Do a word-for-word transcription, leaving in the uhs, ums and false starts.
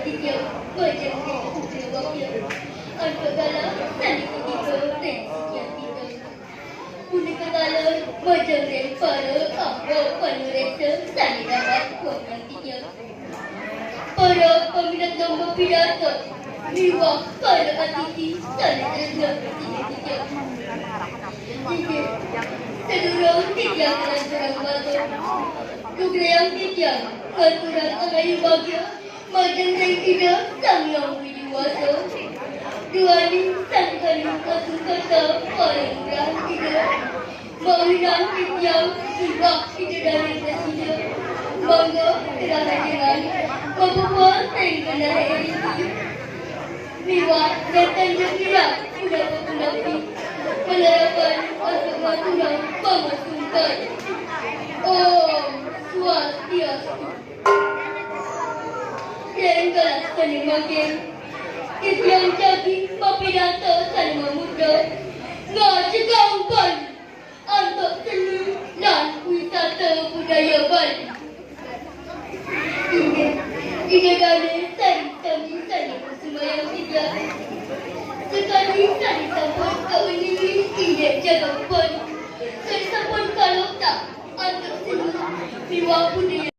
Majang ring uga bakya, antuk galah sané katiga ring sikian kita. Punika taler majang ring para angga panuréksa sané dahat wangiang titiang. Para paminab mapidarta miwah para atiti sané tresna ring titiang. Inggih, sadurung titiang nglanturang matur, lugrayang titiang ngaturang angayu bagya majeng ring Ida Sang Hyang Widhi Wasa. Duaning sangkaning asungkara parinduran Ida, mawinan titiang miwah Ida Dané prasida, mangda ida rahajeng mapapuas ring Bendahara Edi miwah nénten ja punapi-punapi malarapan antuk ngaturang pangasungkan. Om Swastiastu. Ring kala sané mangkin, titiang jagi mapidarta sané mamurda ngajeggang Bali antuk seni lan wisata budaya Bali. Inggih, Ida Dané sareng sami sané kusumayang titiang. Sakadi sané sampun kauningin indik jeggang Bali, sané sampun kaluktak antuk seni miwah budaya